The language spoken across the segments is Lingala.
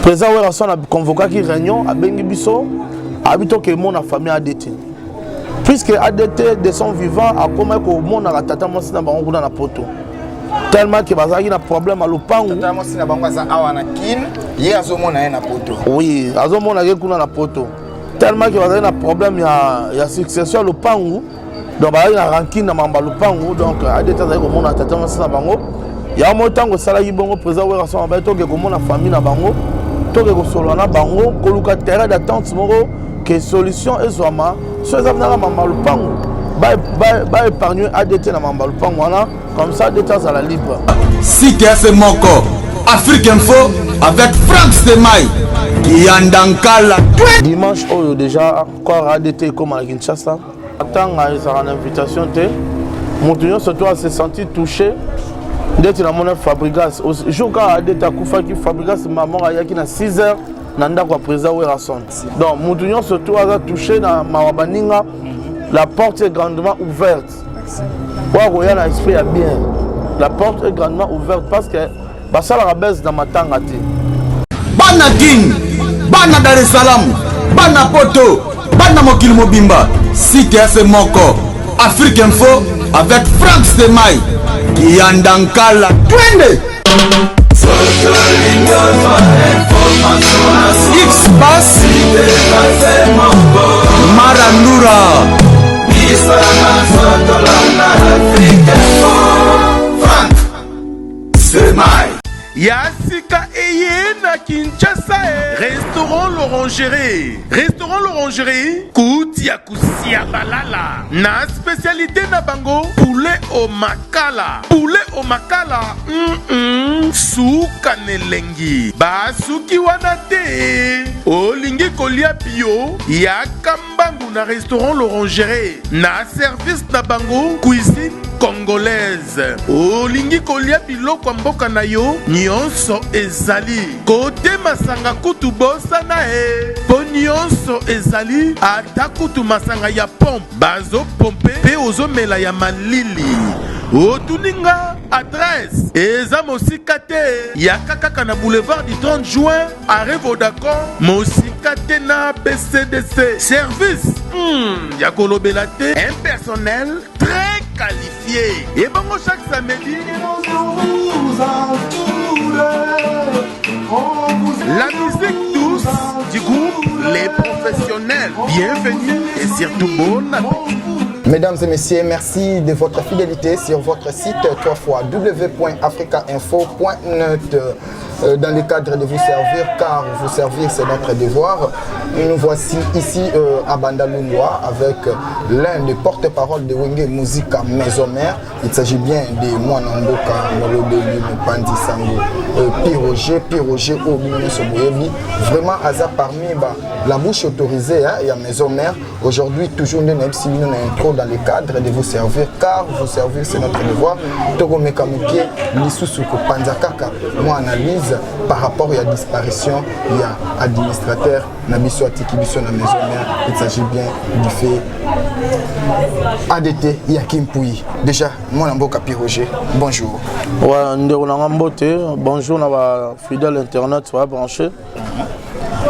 Président Werrason aconvokaki réunion, abengi biso, abi tokemona famille ADT, puisque ADT de son vivant akomaki komonaka tata mwasi na bango kuna na Poto, tellement ke bazalaki na problème ya lopangu. Tata mwasi na bango aza awa na Kin, ye azomona ye na Poto. Oui, azomona ye kuna na Poto, tellement ke bazalaki na problème ya succession ya lopangu. Donc bazalaki na rancune na mambo ya lopangu. Donc ADT azalaki komona tata mwasi na bango. Yango moi, ntango esalaki bongo, président Werrason abai toke komona famille na bango, toke kosolola na bango, koluka terrain d'attente moko ke solution ezwama. So eza naka mambo ya lopangu, baépargne ADT na mambo ya lopangu wana, comme ça ADT azala libre. Site ya se moko, Afrique Info avec Frank Semai Kiyandankala. Dimanche oyo déjà corps ADT ekóma na Kinshasa. Ntanga ezalaka na invitation te. Moto nyonso to ase senti touché. Ndeti namoni Fabrigas, jour kaka ADT akufaki, Fabrigas mamoko ayaki na 6 heures na ndako ya président Werrason. Donc moto nyonso to aza touché na mawa baninga, la porte est grandement ouverte. Oyo akoya na esprit ya bien, la porte est grandement ouverte, parce que basalaka bese na matanga te. Bana Kin, bana Dar es Salaam, bana Poto, bana mokili mobimba, site ya se moko, Afrique Info avec Frank Semai Kiyandankala, twende. X Bas Marandura. Frank Semai. Ya sika eye na Kinshasa e. Restaurant L'Orangerie, restaurant L'Orangerie, kuti ya kusia balala na spécialité na bango poulet au makala, poulet au makala, Suka na elengi. Basuki wana te. Olingi kolia bio, yaka mbangu na restaurant L'Orangerie, na service na bango cuisine congolaise. Olingi kolia biloko ya mboka na yo, nyonso ezali. Kote masanga kutu bosana e, mpo nyonso ezali, ata kutu masanga ya pompe bazopompe mpe ozomela ya malili. Otuni nga adresse, eza mosika te. Yaka kaka na boulevard du 30 juin, arrêt Vodacom, mosika te na BCDC. Service ya kolobela te, un personnel très qualifié. Ebongo chaque samedi, la musique douce du groupe Les Professionnels. Bienvenue et surtout bon appétit. Mesdames et messieurs, merci de votre fidélité sur votre site www.africainfo.net. Dans le cadre de vous servir, car vous servir, c'est notre devoir. Nous voici ici à Bandalungwa avec l'un des porte-parole de Wenge Musica Maison Mère. Il s'agit bien de Mwanamboka Molobeli Mopandi Sango, Piroger, Piroger Obino Boyebi. Vraiment, aza parmi bah, la bouche autorisée, hein, ya Maison Mère. Aujourd'hui, toujours nous avons intro dans le cadre de vous servir, car vous servir, c'est notre devoir. Tokomeka moke lisusu kopanza kaka mwa analyse par rapport à la disparition ya administrateur na biso atiki biso na Maison Mère. Il s'agit bien du fait ADT Yakim Pouy. Déjà, mwana mboka Piroger, bonjour. Ouais, ndeko na nga, mbote, bonjour na bafidèle internet oya branché.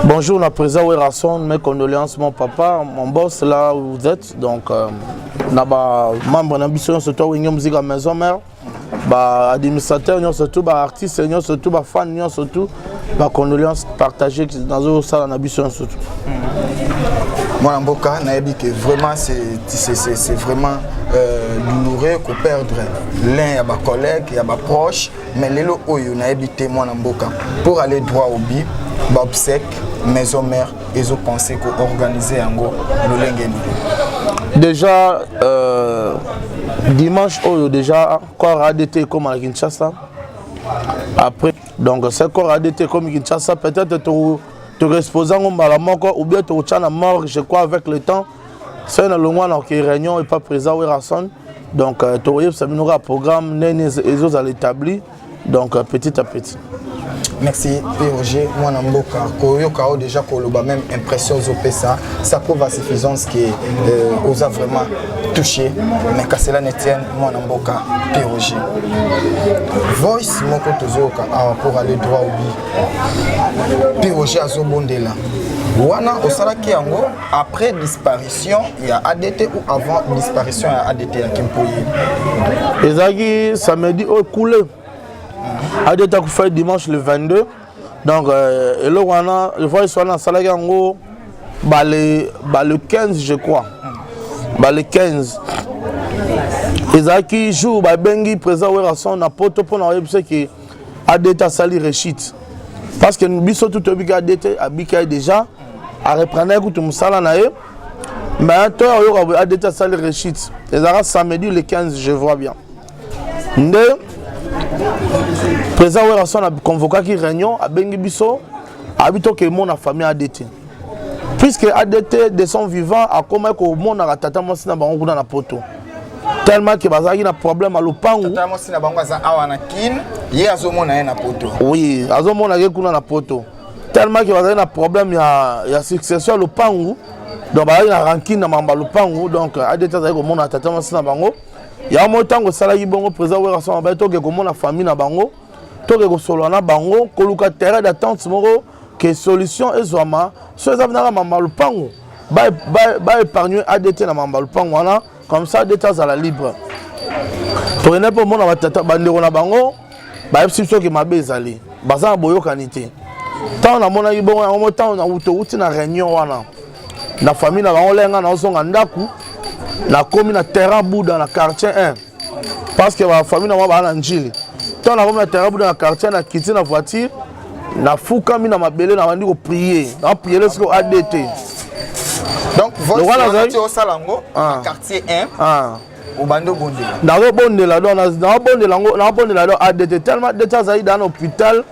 Bonjour na président Werrason, mes condoléances, mon papa, mon boss, là où vous êtes. Donc na bamembre na biso nyonso to Wenge Musica Maison Mère, baadministrateur nyonso tu, baartiste nyonso tu, bafan nyonso tu, bacondoléance partagé nazosala na biso nyonso tu. Mwana mboka, nayebi que vraiment c'est vraiment douloureux koperdre l'un ya bacollègue, ya baproche. Mais lelo oyo nayebi te, mwana mboka, pour aller droit au but, baobsèque Maison Mère ezopense koorganize yango lolenge nini? Déjà dimanche oyo déjà corps ADT ekóma na Kinshasa. Après donc ce corps ADT ekomi Kinshasa, peut-être tokoexpose yango mbala moko ou bien tokotya na morgue. Je crois avec le temps, soki na longwa na oke réunion epa président Werrason, donc tokoyebisa bino kaka programme ndenge ezozala établi, donc petit à petit. Merci Roger, mwana mboka. Koyoka oyo déjà koloba, même impression ozopesa, ça prouve à suffisance que oza vraiment touché. Mais qu'à cela ne tienne, mwana mboka Roger, voice moko tozoyoka awa pour aller droit au but. Pi Roger azobondela wana, osalaki yango après disparition ya ADT ou avant disparition ya ADT ya Kimpoyi? Ezalaki samedi oyo coulé. ADT akufa dimanche le 22. Donc eloko wana, voice wana, asalaki yango bale 15, je crois, bale 15. Ezalaki jour babengi président Werrason na Poto mpona oyebisa ke ADT asali rechute, parce que biso tu toyebi ke ADT abiki ye déjà, areprendre kutu mosala na ye. Mais to ya oyoka boye ADT asali rechute, ezalaka samedi le 15, je vois bien. Nde président Werrason aconvokaki réunion, abengi biso, abi tokemona famille ADT, puisque ADT de son vivant akomaki komonaka tata mwasi na bango kuna na Poto, tellement ke bazalaki na problème ya lopangu. Tata mwasi na bango aza awa na Kine, ye azomona ye na Poto. Oui, azomona ye kuna na Poto, tellement ke bazalaki na problème ya succession ya lopangu. Donc bazalaki na rancune na makambo ya lopangu. Donc ADT azalaki komona tata mwasi na bango. Yango moi, ntango esalaki bongo, président Werrason abai toke komona famille na bango, toke kosolola na bango, koluka terrain d'attente moko ke solution ezwama. So eza naka mama lopangu, baépargne ADT na mama lopangu wana, comme ça ADT azala libre. Tokende mpo omona batata, bandeko na bango bayebisi biso ke mabe ezali, baza na boyokani te. Ntango namonaki bongo, yango mo ntango towuti na réunion wana na famille na bango, lenga naozonga ndako, nakomi na terrain Buda na quartier 1, parce que bafamille na bango baa na Njili. Ntango nakomi na terrain Buda na quartier, nakiti na voiture, nafukami na mabele, nabandi koprier, naprier sikoyo ADT. Donc voice osala yango na quartier 1, obandi obondela? Nazobondela, donc naobondela yango, naobondela donc ADT, tellement ADT azali dans hôpital,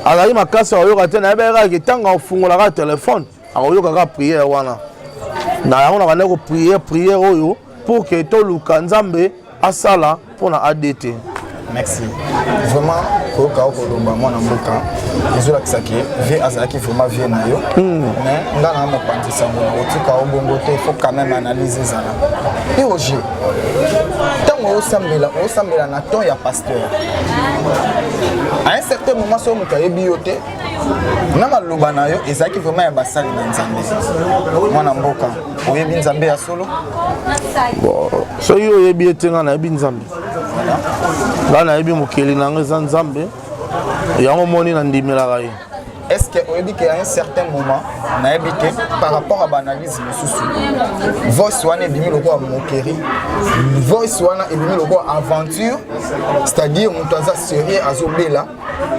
azali makasi, akoyoka te. Nayebi kaka ntango afungolaka telefone, akoyoka kaka prière wana. Na yango na bandi koprier prière oyo pour ke toluka Nzambe asala mpona ADT. Merci vraiment. Koyoka o koloba, mwana mboka, ezolakisa ke vie azalaki vraiment vie na yo. Mais nga na mopanzi sango na kotika o bongo te, il faut quand même analyse ezala. Pi Roger, ntango osambela, osambela na ton ya pasteur, à un certain moment, soki moto ayebi yo te na maloba na yo ezalaki vraiment ya basali na Nzambe, mwana mboka, oyebi Nzambe ya solo? Bon, soki oyebi ye te, ngai nayebi Nzambe, ngai nayebi mokeli na yango eza Nzambe. Yango moni nandimelaka ye. Est ce que oyebi ke à un certain moment, nayebi te, par rapport à baanalyse mosusu, voice wana ebimi lokola moquerie, voice wana ebimi lokola aventure, c'est-à-dire moto aza sérieux, azobela,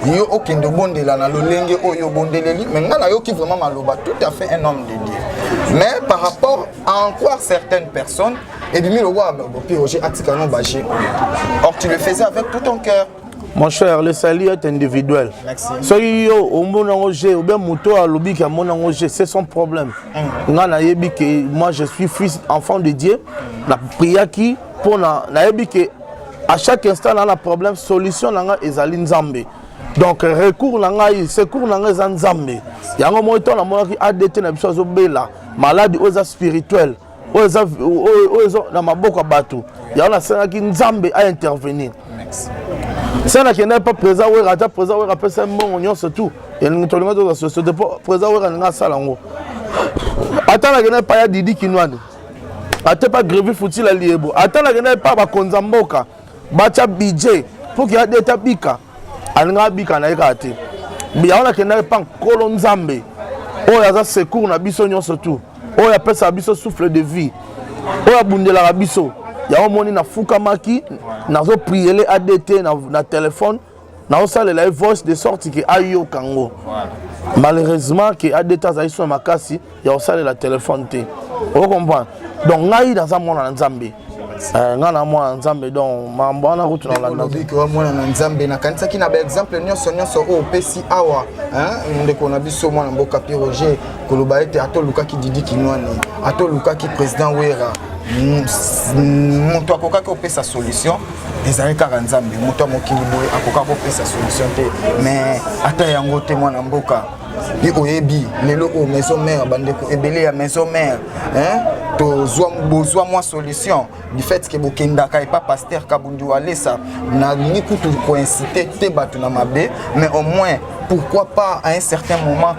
yo okende obondela na lolenge oyo obondeleli? Mais ngai nayoki vraiment maloba tout à fait un homme de Dieu, mais par rapport à en croire certaines personnes, ebimi lokola Pi Roger atika no baje. Or tu le faisais avec tout ton cœur. Mon cher, le salut est individuel. Merci. Soki yo omoni yango g ou bien moto alobi ke amoni yango g, c'est son problème. Nga nayebi ke moi je suis fils, enfant de Dieu. Napriaki mpona nayebi ke à chaque instant na problème, solution na nga ezali Nzambe. Donc recours na ngai, secours na ngai eza Nzambe. Yango moi, ntango namonaki ADT na biso azobela maladi oyo eza spirituel, oyo eza na maboko ya bato, yango nasengaki Nzambe aintervenir. Se nakendaki mpa président Wera, ata président Wera apesa mbongo nyonso tu, elingi tolinga tozwa société, mpo président Wera alingi asala yango. Ata nakendaki mpa ya Didi Kinwani, ata mpa Grevi Futila Liebo, ata nakendaki mpa bakonza mboka batya budget mpo ke ADT abika, alinga abika na ye kaka te. Yango nakendaki mpa Nkolo Nzambe oyo aza secours na biso nyonso tu, oyo apesaka biso souffle de vie, oyo abundelaka biso. Yango moni nafukamaki, nazoprier ADT na telefone, naosalela ye voice de sorte ke ayoka yango. Malheureusement ke ADT azali so na makasi ya kosalela telefone te, ocomprendre. Donc ngai naza mwana na Nzambe. Ngai na mwana na Nzambe, donc makambo wana kutu na olanda. Olobi ke wa mwana na Nzambe. Nakanisaki na baexemple nyonso nyonso oyo opesi awa, hein, ndeko na biso, mwana mboka Pi Roger, koloba ete ata olukaki Didi Kinwani, ata olukaki président Wera, moto akokaki kopesa solution ezali kaka Nzambe. Moto ya mokili boye akokaki kopesa solution te. Mais ata yango te, mwana mboka, ye oyebi lelo oyo Maison Mère, bandeko ebele ya Maison Mère, hein? Tozwa, bozwa mwa solution du fait que bokendaka epa pasteur Kabundi Walesa. Nalingi kutu koincite te bato na mabe, mais au moins, pourquoi pas, à un certain moment,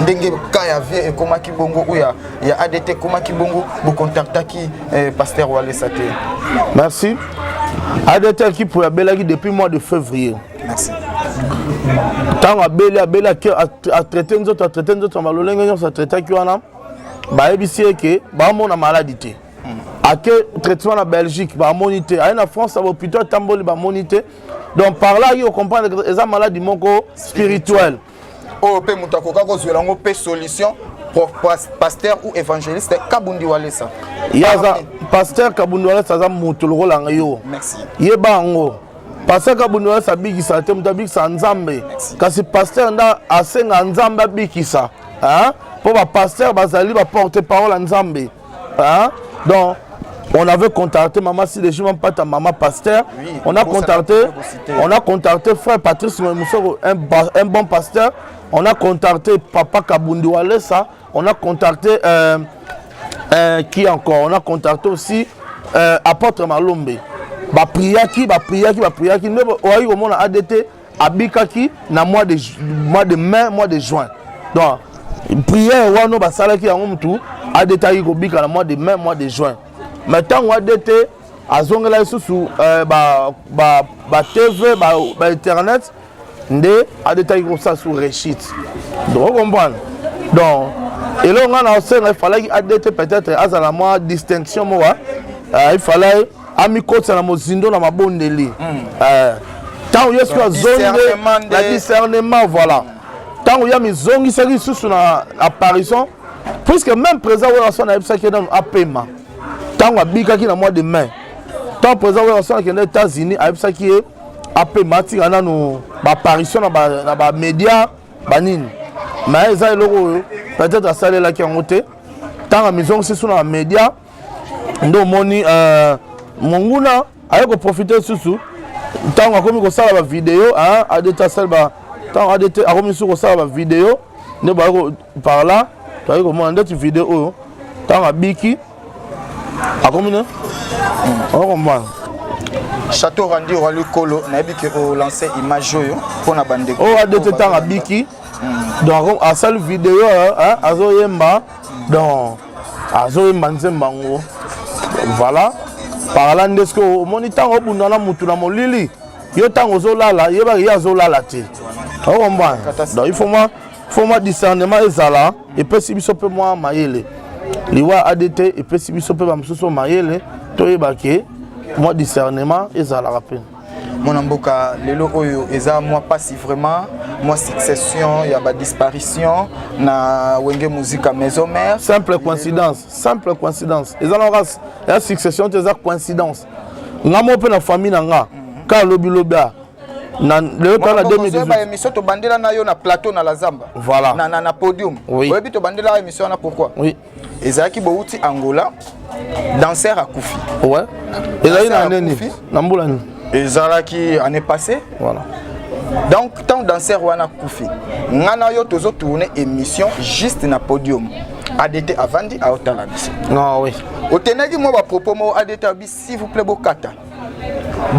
ndenge ka ya vie ekomaki bongo ou ya ADT ekomaki bongo, bocontactaki pasteur Walesa te? Merci. ADT akipo abelaki depuis mois de février. Merci. Ntango abeli, abeli, atraite nzoto, atraite nzoto na balolenge nyonso atraitaki wana, bayebisi ye ke baomona maladi te. Ake traitement na Belgique, bamoni te. Aye na France, na bahôpitaux atamboli, bamoni te. Donc par là, ye ocomprendre eza maladi moko spirituel. Oyo mpe moto akoka kozwela yango mpe solution, pasteur ou évangéliste Kabundi Walesa. Ye aza pasteur Kabundi Walesa, aza moto lokola yo. Merci. Yeba yango, pasteur Kabundi Walesa abikisa te, moto abikisa Nzambe. Kasi pasteur nde asenga Nzambe abikisa, mpo bapasteur bazali baporte parole ya Nzambe. Donc on avait contacté Maman Sideji Mpata, maman pasteur. Oui, on a contacté frère Patrice Moussoro, un bon pasteur. On a contacté papa Kabundi Walesa. On a contacté qui encore? On a contacté aussi apôtre Malombe. Bapriaki, bapriaki, bapriaki. Nde oyi komona ADT abikaki na mois de mai, mois de juin. Donc prière wana basalaki yango, mutu ADT ayaki kobika na mois de mai, mois de juin. Mais ntango ADT azongela lisusu ba TV, ba internet, nde ADT ayaki kosala su rechute. Donc ocomprendre. Donc eloko ngai na osenga, efalaki ADT peut-être azala mwa distinction moko, il fallait amikotisa na mozindo na mabondeli ntango ye soki azongi na discernement. Voilà, ntango ye amizongisaki lisusu na apparition, puisque même président Werrason ayebisaki ye nanu apema. Ntango abikaki na mois de mai, ntango président Werrason akende États-Unis, ayebisaki ye apema, atika nanu baapparition na bamédia banini. Mais eza eloko oyo peut-être asalelaki yango te. Ntango amizongisi su na bamédia, nde omoni monguna aye koprofite lisusu. Ntango akomi kosala bavideo, ADT asali, ntango ADT akomi lisusu kosala bavideo, nde baye par là toyaki komona ndeti video oyo, ntango abiki, akomi ne okomprendre. Chateau Randi Rwalikolo, nayebi ke olance image oyo mpona bandeko. Oyo ADT ntango abiki, donc asali video, azoyemba, donc azoyemba nzembo yango. Voilà, par là nde soki omoni ntango obunda na mutu na molili, yo ntango ozolala, yebaki ye azolala te. Ocomprendre? Donc il faut mwa discernement ezala. Epesi biso mpe mwa mayele, liwa ADT epesi biso mpe bamosusu mayele, toyeba ke mwa discernement ezalaka mpe. Mwana mboka, lelo oyo eza mwa pasi vraiment, mwa succession ya badisparition na Wenge Musica Maison Mère. Simple coïncidence, simple coïncidence. Eza na ya succession te, eza coïncidence. Nga mo mpe na famille na nga kaka lobilobi a na lelo tala na 2018. Émission tobandela na yo na plateau na la Zamba. Voilà. Na podium. Oui. Oyebi tobandela émission wana pourquoi? Oui. Ezalaki bouti Angola, danser akufi. Ouais, ezalaki na nini, na mbula nini? Ezalaki année passée. Voilà. Donc tant danser wana akufi, nga na yo tozotourne émission juste na podium, ADT avandi aotala biso. Ah oui. Otenaki mwa bapropos moko, ADT abi: "S'il vous plaît, bokata,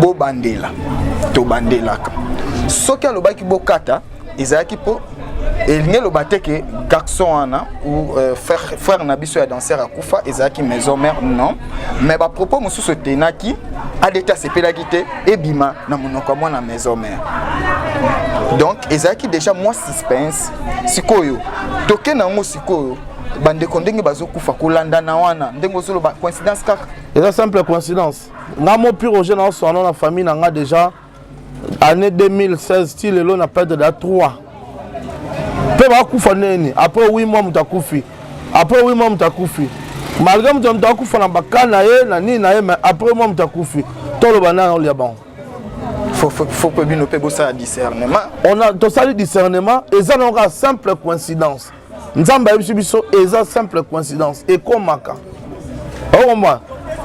bobandela." Tobandelaka. Soki alobaki bokata, ezalaki mpo elingi eloba te ke garçon wana ou frère na biso ya danser akufa, ezalaki Maison Mère, non. Mais bapropos mosusu etenaki, ADT asepelaki te ebima na monoko ya mwana Maison Mère. Donc ezalaki déjà mwa suspense. Sikoyo tokende yango, sikoyo bandeko ndenge bazokufa kolandana wana, ndenge ozoloba, coïncidence kaka? Eza simple coïncidence. Nga mo pire Roger, na oswana na famille na nga déjà année 2016 ti lelo na perdre da 3 mpe bakufa nini. Après 8 mois moto akufi, après 8 mois moto akufi, malgré moto akufa na baka na ye na nini na ye, mais après mois moto akufi. Toloba nani olia bango? Faut mpe bino mpe bosala discernement. On a tosali discernement, eza nango kaka simple coïncidence. Nzambe ayebisi biso eza simple coïncidence, ekomaka. Okomba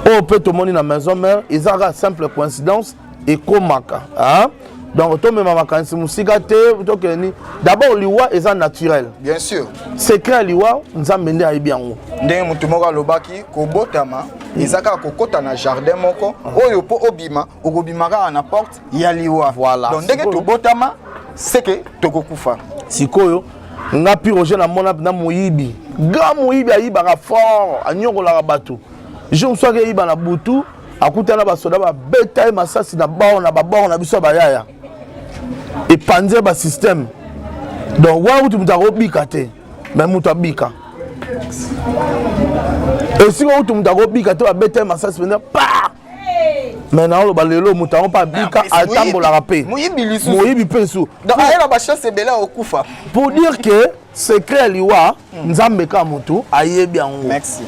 oyo mpe tomoni na Maison Mère, eza kaka simple coïncidence, ekomaka. Donc tomema makanisi mosika te, tokende ni d'abord liwa eza naturel. Bien sûr. Secret ya liwa, Nzambe nde ayebi yango. Ndenge motu moko alobaki, kobotama eza kaka kokɔta na jardin moko oyo mpo obima, okobima kaka na porte ya liwa. Voilà. Donc ndenge tobotama, seke tokokufa. Sikoyo nga Pi Roger namona na moyibi, grand moyibi, ayibaka fort, anyokolaka bato. Jour mosusu akeyiba na butu, akutana basoda, babeta ye masasi na bao na babord na biso ya bayaya, epanzi ye basystème. Donc wana kutu moto akobika te, mais moto abika esika kutu moto akobika te, babeta ye masasi mpenza pa. Mais naoloba lelo moto yango mpe abika, atambolaka mpe. Moyibi lisusu. Moyibi mpe lisusu. Donc ayela bachance ebele akokufa. Pour dire que secret ya liwa, Nzambe kaka motu ayebi yango. Merci.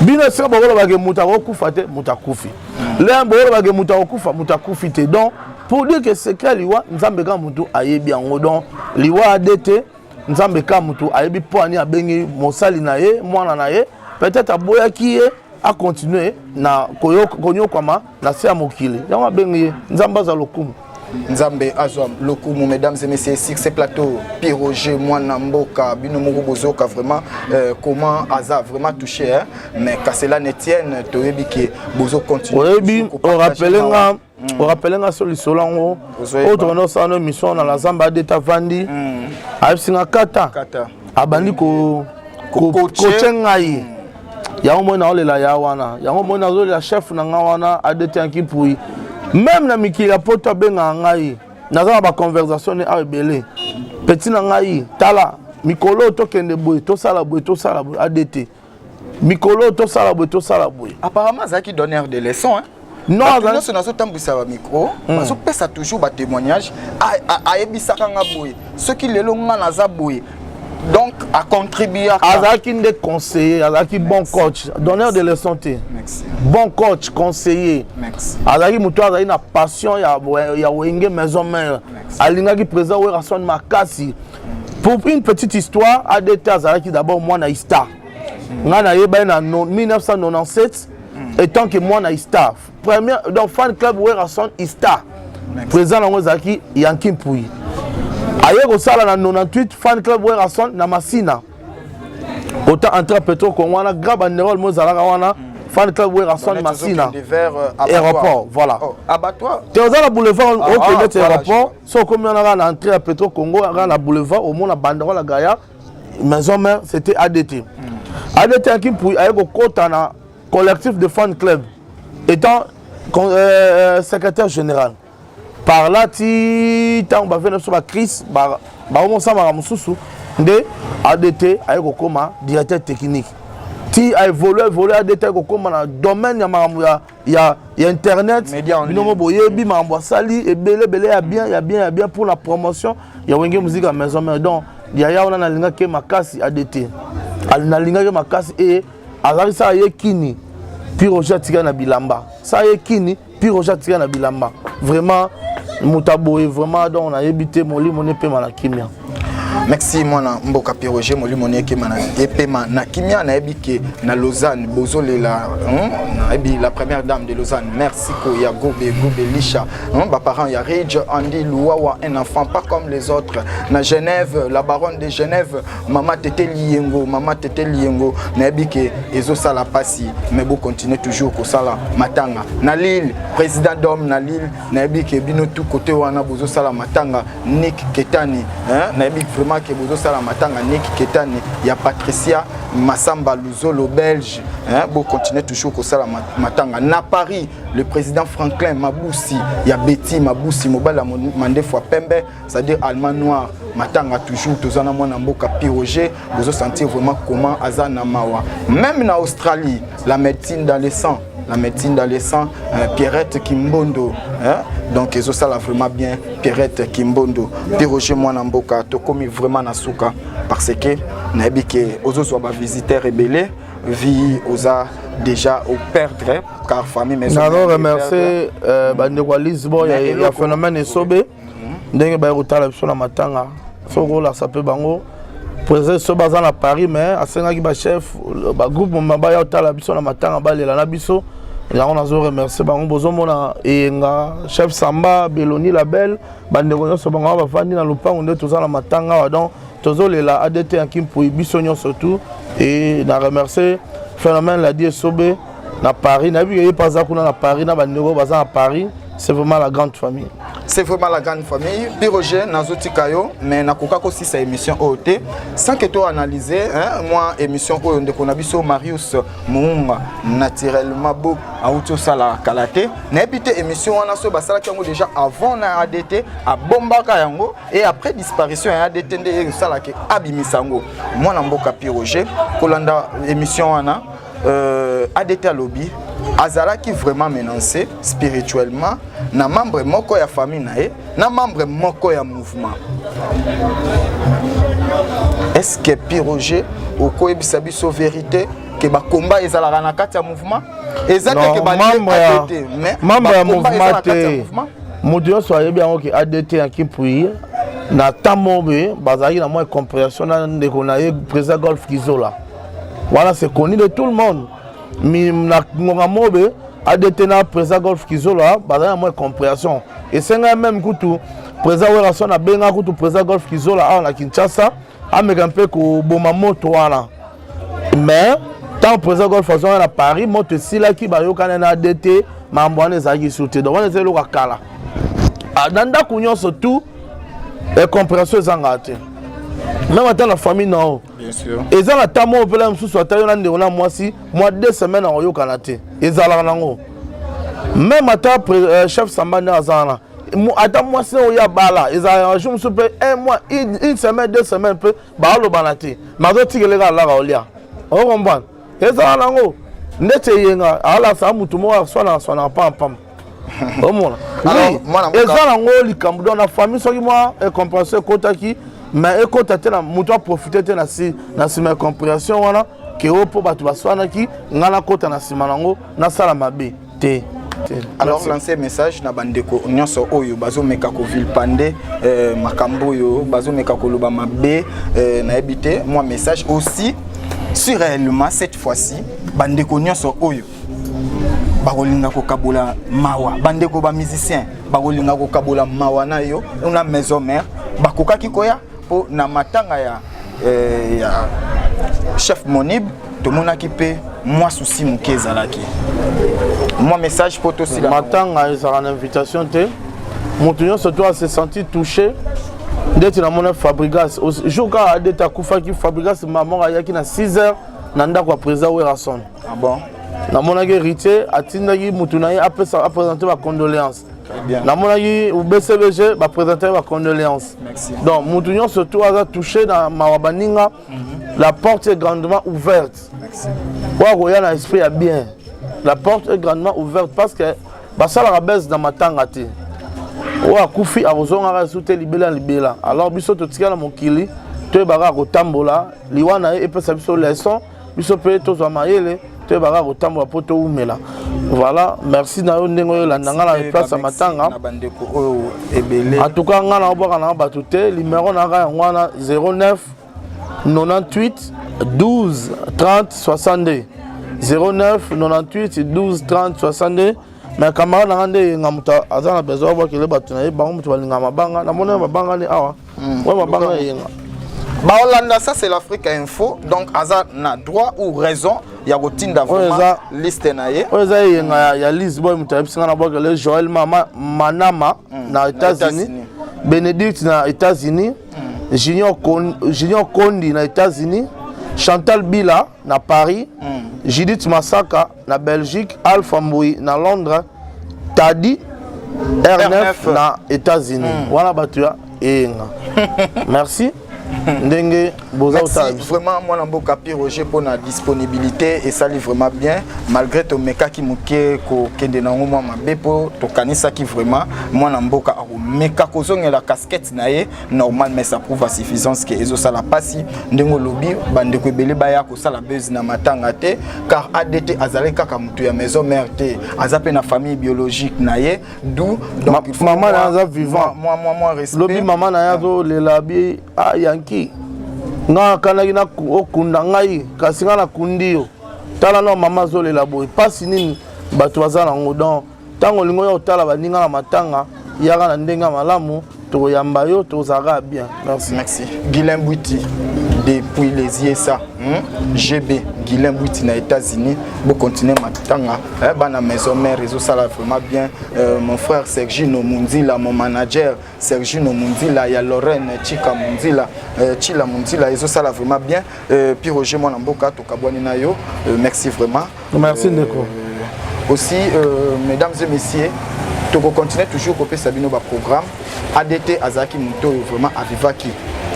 Bino esika bokolobake moto akokufa te, moto akufi. Le bokolobake moto akokufa, moto akufi te. Donc pour dire que secret ya liwa, Nzambe kaka motu ayebi yango. Donc liwa ade te, Nzambe kaka motu ayebi mpo ani abengi mosali na ye, mwana na ye. Peut-être aboyaki ye acontinue na konyokwama na se ya mokili, yango abengi ye. Nzambe aza lokumu. Nzambe azwa lokumu. Mesdames et messieurs, sur ce plateau, Pi Roger Mwana Mboka. Bino moko bozoka vraiment comment aza vraiment touché, hein? Mais qu'à cela ne tienne, toyebi ke bozo continuer. Oyebi, orappeler nga, orappeler nga so lisolo yango oyo tokende osala no émission na la zamba. Adeta vandi, ayebisi nga kata abandi kocoacher ngai. Yango moi naolela ya wana, yango moi nazolela chef na nga wana Adt Yanki Mpui. Même na mikili ya poto abengaka ngai, naza na baconversation ne awa ebele. Petit na ngai, tala mikolo oyo tokende boye, tosala boye, tosala boye. Adt, mikolo oyo tosala boye, tosala boye. Apparemment azalaki donneur de leçon, hein? Non. Bato nyonso nazotambwisa bamicro bazopesa toujours batémoignage. Ayebisaka nga boye, soki lelo nga naza boye, donc acontribuaka. Azalaki nde conseiller, azalaki bon coach, donneur de leçon te. Merci. Bon coach, conseiller. Merci. Azalaki moto azalaki na passion ya Wenge Maison Mère. Alingaki président Werrason makasi. Pour une petite histoire, Adt azalaki d'abord mwana Ista. Ngai nayeba ye na 1997 étant que mwana Ista, première, donc fan club Werrason Ista, président nango ezalaki Yanki Mpui. Aye kosala na 98 fan club Werrason na Masina, ota entre Petro Congo wana, grand banderole mo ezalaka wana, fan club Werrason Masina. Vers aéroport, voilà. Oh, abattoir. Te, oza na boulevard, okende ti aéroport. So okomi wana kaka na entrée ya Petro Congo, kaka na boulevard, omona banderole ya gaya Maison Mère, c'était Adt. Adt Yanki Mpui aye kokota na collectif de fan club étant secrétaire général. Par là ti ntango bavie na biso bacrise, baomosamaka mosusu nde Adt aye kokóma directeur technique. Ti aévolue, évolue, Adt aye kokóma na domaine ya makambo ya internet. Bino mo boyebi makambo asali ebele ebele ya bien, ya bien, ya bien pour la promotion ya Wenge Musique ya Maison Mère. Donc yaya wana nalingaki makasi, Adt nalingaki makasi. E azalaki sala ye kini, Pi Roger atikali na bilamba, sala ye kini, Pi Roger atikali na bilamba. Vraiment moto aboye vraiment, donc nayebi te, molimo ne epema na kimia. Merci mwana mboka Pi Roger, molimo ni epema na kimia. Nayebi ke na Lausanne bozolela, nayebi la première dame de Lausanne, merci ko ya Gobe Gobe Lisha, baparent ya Ridge Andy Luwawa, un enfant pas comme les autres. Na Genève, la baronne de Genève, mama Tete Liyengo, mama Tete Liyengo, nayebi ke ezosala pasi, mais bocontinue toujours kosala matanga. Na Lille, président d'homme na Lille, nayebi ke bino tout côté wana bozosala matanga. Nick Ketani, hein? Nayebi vraiment ke bozosala matanga. Nick Ketani ya Patricia Masamba Luzolo belge, hein? Bocontinue toujours kosala matanga. Na Paris, le président Franklin Mabusi ya Betty Mabusi, mobali ya mandefu ya pembe, c'est-à-dire allemand noir, matanga toujours. Toza na mwana mboka Pi Roger, bozosentir vraiment comment aza na mawa. Même na Australie, la médecine dans le sang, la médecine dans le sang, Pierrette Kimbondo, hein? Donc ezosala vraiment bien, Pierrette Kimbondo. Pi Roger mwana mboka, tokomi vraiment na suka, parce que nayebi ke ozozwa bavisiteur ebele, vie oza déjà operdre car famille maison. Nazo remercier bandeko ya Lisbon ya phénomène esobe, ndenge baye kotala biso na matanga. Soki olakisa mpe bango, président esobe aza na Paris, mais asengaki bachef bagroupe moma baya kotala biso na matanga, balela na biso. Yango nazo remercier bango. Bozomona Eyenga, chef Samba, Beloni la belle, bandeko nyonso bango bafandi na lopango nde toza na matanga awa. Donc tozolela ADT ya Kimpui biso nyonso tout. Et na remercier Phénomène Ladi Esobe na Paris, nayebi ke ye mpe aza kuna na Paris, na bandeko baza na Paris. C'est vraiment la grande famille. C'est vraiment la grande famille. Pi Roger, nazotika yo, mais nakoka kosisa émission oyo te sans que to analyser, hein, moi émission oyo ndeko na biso Marius Muunga naturellement beau auti osala kala te. Nayebi te émission wana so basalaki yango déjà avant na ADT, abombaka yango et après disparition ya ADT nde esalaki abimisa yango. Mwana mboka Pi Roger, kolanda émission wana, ADT alobi azalaki vraiment menacé spirituellement na membre moko ya famille na ye, na membre moko ya mouvement. Est-ce que Pi Roger okoyebisa biso vérité ke bakomba ezalaka na kati ya mouvement? Eza te ke membre ya membre ya mouvement te. Moto nyonso ayebi yango ke ADT ya Kimpui na temps moko boye bazalaki na mwa incompréhension na ndeko na ye président Golf Kizola. Wana c'est connu de tout le monde. Mi na ngonga moko boye ADT na président Golf Kizola bazalaki na mwa incompréhension, esengaki même kutu président Werrason abengaka kutu président Golf Kizola awa na Kinshasa, ameka mpe koboma moto wana. Mais ntango président Golf azwaka na Paris, moto esilaki, bayokani na ADT, makambo wana ezalaki su te. Donc wana eza eloko ya kala. Na ndako nyonso tout incompréhension ezangaka te, même ata na famille na yo eza na ta moko mpela mosusu, ata yo na ndeko na mwasi, mwa 2 semaines akoyokana te, ezalaka nango. Même ata chef Samba nde aza wana, ata mwasi oyo abala, ezalaka jour mosusu mpe un mois, une semaine, 2 semaines mpe baalobana te, mais azotikele kaka alaka olia, ocomprendre. Ezala nango ndeti Eyenga alasa mutu moko aswanaka aswanaka pampam, omona eza nango likambo. Donc na famille, soki mwa incompréhension ekotaki, mais ekota te na moto aprofite te na nsima ya incompréhension wana ke o mpo bato baswanaki, ngai nakota na nsima nango nasala mabe te. Alors, lancer message na bandeko nyonso oyo bazomeka kovilipender makambo oyo bazomeka koloba mabe, nayebi te, mwa message aussi si réellement cette fois-ci bandeko nyonso oyo bakolinga kokabola mawa, bandeko bamusicien bakolinga kokabola mawa na yo na maison mère, bakokaki koya mpo na matanga ya chef Monib. Tomonaki mpe mwa susi moke ezalaki. Mwa message mpo tosila. Matanga ezalaka na invitation te. Moto nyonso to ase senti touché, ndeti namoni Fabrigas, jour kaka ADT akufaki, Fabrigas mamoko ayaki na 6 heures na ndako ya président Werrason. Ah bon? Namonaki Héritier atindaki mutu na ye apesa aprésente bacondoléance. Namonaki BCBG baprésente bacondoléance. Donc mutu nyonso to aza touché na mawa baninga, la porte est grandement ouverte. Oyo akoya na esprit ya bien, la porte est grandement ouverte, parce que basalaka bese na matanga te. Oyo akufi akozongaka esu te libela na libela. Alors biso totika na mokili, toyebaka kotambola. Liwa na ye epesa biso leçon, biso mpe tozwa mayele, toyebaka kotambola mpo toumela. Voilà, merci na yo ndenge oyo olanda nga na place ya matanga. Ebele. En tout cas, nga na obwaka na bato te. Numéro na nga yango wana: 09 98 12 30 62, 09 98 12 30 62. Mais camarade na nga nde Eyenga, moto aza na besoin abwakele bato na ye, bango moto balingaka mabanga. Namoni mabanga ni awa oyo mabanga Eyenga. Baolanda, ça c'est l'Afrique Info, donc aza na droit ou raison ya kotinda vraiment liste na ye. Oyo eza Eyenga ya Lisboy, moto ayebisi nga na bwakele Joel Mama Manama na États-Unis, Bénédicte na États-Unis, Junior Kondi na États-Unis, Chantal Bila na Paris, Judith Masaka na Belgique, Alpha Mbui na Londres, Tadi R9 na États-Unis. Wana bato ya Eyenga, merci ndenge boza kotala biso. Vraiment, mwana mboka Pi Roger, mpona disponibilité esali vraiment bien, malgré tomekaki moke kokende nango mwa mabe, mpo tokanisaki vraiment mwana mboka akomeka kozongela casquette na ye normal. Mais ça prouve à suffisance ke ezosala mpasi ndenge olobi, bandeko ebele baya kosala buzz na matanga te, car ADT azali kaka moto ya maison mère te, aza mpe na famille biologique na ye, d'où donc mama na aza vivant. Mwa respect. Lobi mama na ye azolela bi ayanki nga akanaki okunda ngai, kasi ngai nakundi yo. Tala no mama azolela boye, mpasi nini? Bato baza nango donc ntango olingi oya kotala baninga na matanga, yaka na ndenge ya malamu, tokoyamba yo, tozalaka bien. Merci. Merci. Guilain Bouiti depuis les USA, GB Guilain Bouiti na États-Unis, bo continuer matanga, eh, bana maison mère ezosala vraiment bien. Mon frère Sergino Munzila, mon manager Sergino Munzila ya Lorraine Chika Munzila, Chila Munzila, ezosala vraiment bien. Puis Roger mwana mboka, tokabwani na yo. Merci vraiment. Merci ndeko. Aussi, mesdames et messieurs, tokocontinue toujours kopesa bino baprogramme. ADT azalaki moto oyo vraiment avivaki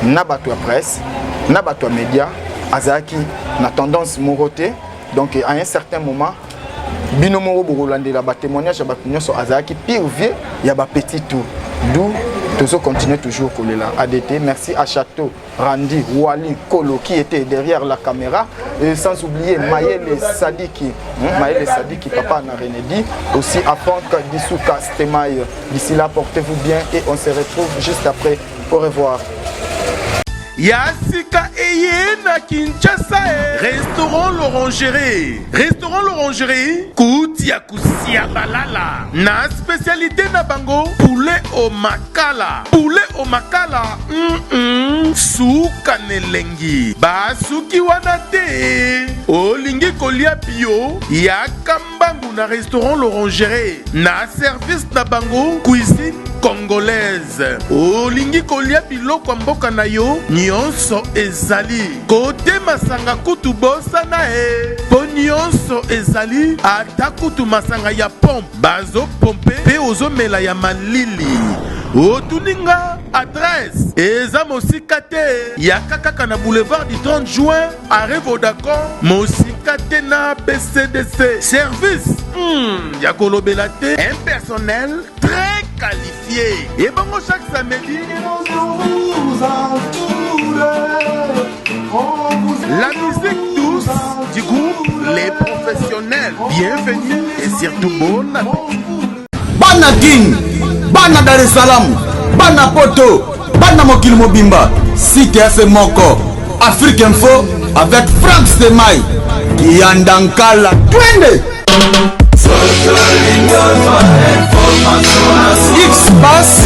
na bato ya presse, na bato ya média, azalaki na tendance moko te. Donc à un certain moment, bino moko bokolandela batémoignage ya bato nyonso, azalaki pire vieux ya bapetit tour, d'où tozocontinue toujours kolela ADT. Merci à Château Randy Wali Kolo qui était derrière la caméra et sans oublier Mayele Sadiki, hein, Mayele Sadiki, papa na Renedi, aussi à Franck Dissouka Stemaï. D'ici là, portez-vous bien et on se retrouve juste après. Au revoir. Ya sika eye na Kinshasa e. Restaurant L'Orangerie, restaurant L'Orangerie, kuti ya kusia balala na spécialité na bango poulet au makala, poulet au makala, Suka na elengi. Basuki wana te, olingi kolia bio, yaka mbangu na restaurant L'Orangerie, na service na bango cuisine congolaise. Olingi kolia biloko ya mboka na yo, nyonso ezali. Kote masanga kutu bosana e, mpo nyonso ezali, ata kutu masanga ya pompe bazopompe mpe ozomela ya malili. Otuni nga adresse, eza mosika te, yaka kaka na boulevard du 30 juin, arrêt Vodacom, mosika te na BCDC. Service ya kolobela te, un personnel très qualifié. Ebongo chaque samedi, la musique douce du groupe Les Professionnels. Bienvenue et surtout bon appétit. Bana Kin, bana Dar es Salaam, bana Poto, bana mokili mobimba, site ya se moko, Afrique Info avec Frank Stemay Kiyandankala, twende. X-Pass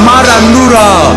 Marandura.